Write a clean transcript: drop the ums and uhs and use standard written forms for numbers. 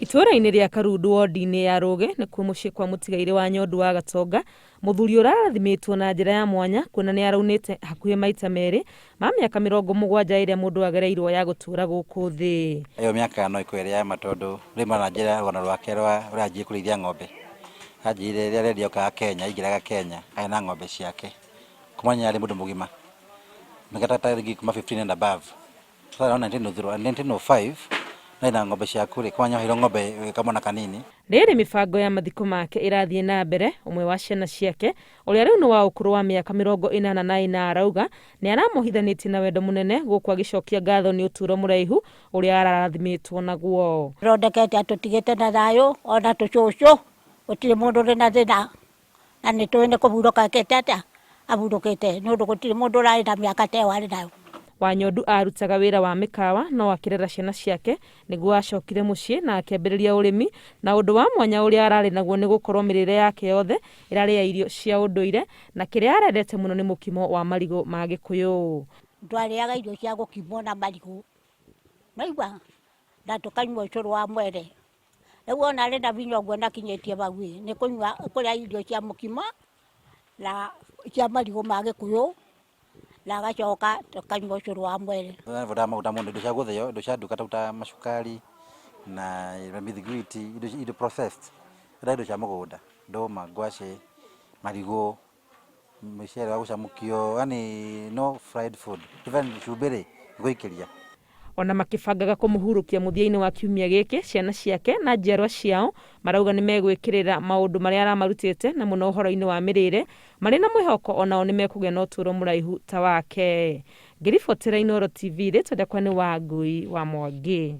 Itũũra-inĩ rĩa Karundu wondi-inĩ ya Rũgĩ nĩkuo mũciĩ kwa mũtigairĩ wa Nyondu wa Gatonga, mũthuri ũrarathimĩtwo na njĩra ya mwanya kuona nĩ araunĩte hakuhĩ maita merĩ ma mĩaka 70 ĩrĩa mũndũ agereirwo ya gũtũũra gũkũ thĩ. Ĩyo mĩaka no ĩkorwo ĩrĩ ya ma tondũ rĩmwe aranjĩra rũgano rwake rwa ũrĩa anjirie kũrĩithia ng'ombe. Anjĩrire rĩrĩa redio yokaga Kenya aingĩraga Kenya arĩ na ng'ombe ciake kuma arĩ mũndũ mũgima mĩaka ta rĩngĩ kuma 15 and above. Sasa around 1905 na ina ng'ombe ciaku rĩ kwanya waheirwo ng'ombe wĩ kamwana kanini. Rĩrĩ mĩbango ya mathiko make ĩrathiĩ na mbere, ũmwe wa ciana ciake ũrĩa rĩu nĩ wa ũkũrũ wa mĩaka 84 arauga nĩ aramohithanĩtie na wendo mũnene gũkũ agĩcokia ngatho nĩ ũtũũro mũraihu ũrĩa ararathimĩtwo naguo. Thondekete atũtigĩte na thayũ ona tũcũcũ gũtirĩ mũndũ ũrĩ na thĩna na nĩ tũĩ nĩ kũhurũka ekĩte atĩa ahurũkĩte nĩ ũndũ gũtirĩ mũndũ ũrarĩ na mĩaka ta ĩyo arĩ nayo. Wanyondu arutaga wĩra wa mĩkawa no akĩrera ciana ciake nĩguo acokire mũciĩ na akĩambĩrĩria ũrĩmi na ũndũ wa mwanya ũrĩa ararĩ naguo nĩ gũkorwo mĩrĩre yake yothe ĩrarĩ ya irio cia ũndũire na kĩrĩa arendete mũno nĩ mũkimo wa marigũ ma Gĩkũyũ. Twarĩaga irio cia gũkimwo na marigũ maigua na tũkanyua ũcũrũ wa mwere. Rĩu ona arĩ na vinya ũguo nakinyĩtie hau ĩ nĩ kũnyua kũrĩa irio cia mũkimo na cia marigũ ma Gĩkũyũ na agacoka tũkanyua ũcũrũ wa mwere. Avoidaga maguta mũno, indo cia gũthĩo, indo cia nduka ta macukari na mĩthiguiti, indo processed, enda indo cia mũgũnda, ndũma, ngwacĩ, marigũ, mũcere wa gũcamũkio, yani no fried food, even cumbĩ rĩ, gũikĩria. Ona makĩbangaga kũmũhurũkia mũthia-inĩ wa kiumia gĩkĩ, ciana ciake na njiarwa ciao marauga nĩ megwĩkĩrĩra maũndũ marĩa aramarutĩte na mũno ũhoro-inĩ wa mĩrĩre marĩ na mwĩhoko onao nĩ mekũgĩa na ũtũũro mũraihu ta wake. Ngĩribotera Inooro TV, rĩtwa rĩakwa nĩ Wangui wa Mwangi.